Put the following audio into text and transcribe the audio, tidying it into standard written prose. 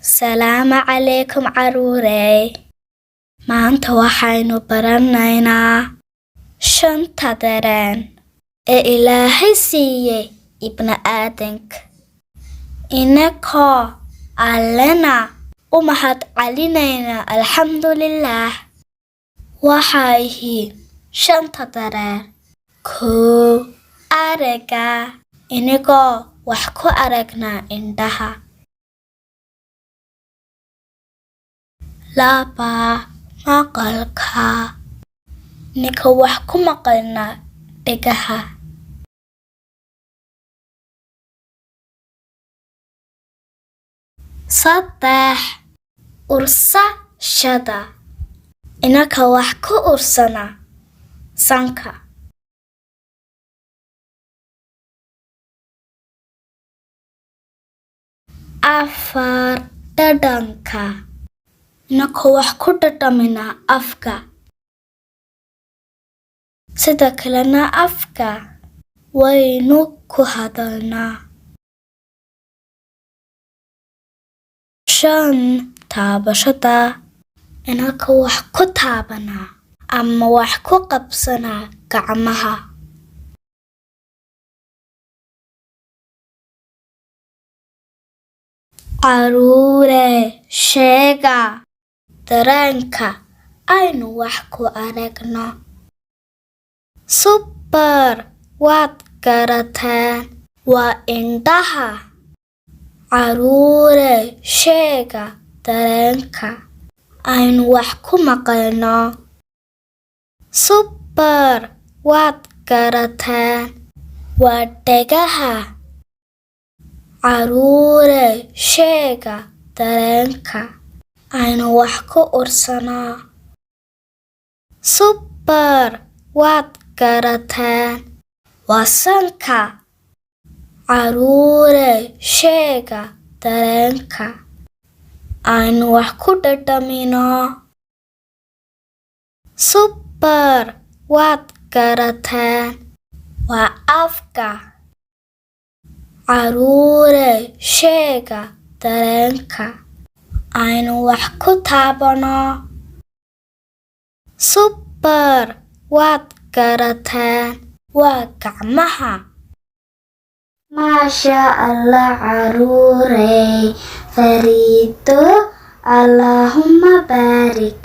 Salaamu calaykum caruurey. Maanta waxaynu baranaynaa shanta dareen ee Ilaahay siiyey ibni aadanka. Inakoo Allena u mahad celinayna, alxamdulillaah. Waxay yihiin shanta dareen: 1, aragga, inagoo wax ku aragnaa indhaha. 2, maqalka, inagoo wax ku maqalnaa dhegaha. 3, ursashada, inagoo wax ku ursana sanka. 4, dhadhanka, inagoo wax ku dhadhamina afka. Sida kalena afka waynu ku hadalnaa. 5, taabashada, inagoo wax ku taabanaa ama wax ku qabsanaa gacmaha. Caruurey, sheega dareenka aynu wax ku aragno. Super, waad garateen, waa indhaha. Caruurey, sheega dareenka aynu wax ku maqalno. Super, waad garateen, waa dhegaha. Caruurey, sheega dareenka aynu wax ku ursanaa. Super, waad garateen, waa sanka. Caruurey, sheega dareenka aynu wax ku dhadhamino. Super, waad garateen, waa afka. Caruurey, sheega dareenka aynu wax ku taabano. Super, waad garateen, waa gacmaha. Maasha Allah caruurey, Fariido, Allahumma baarik.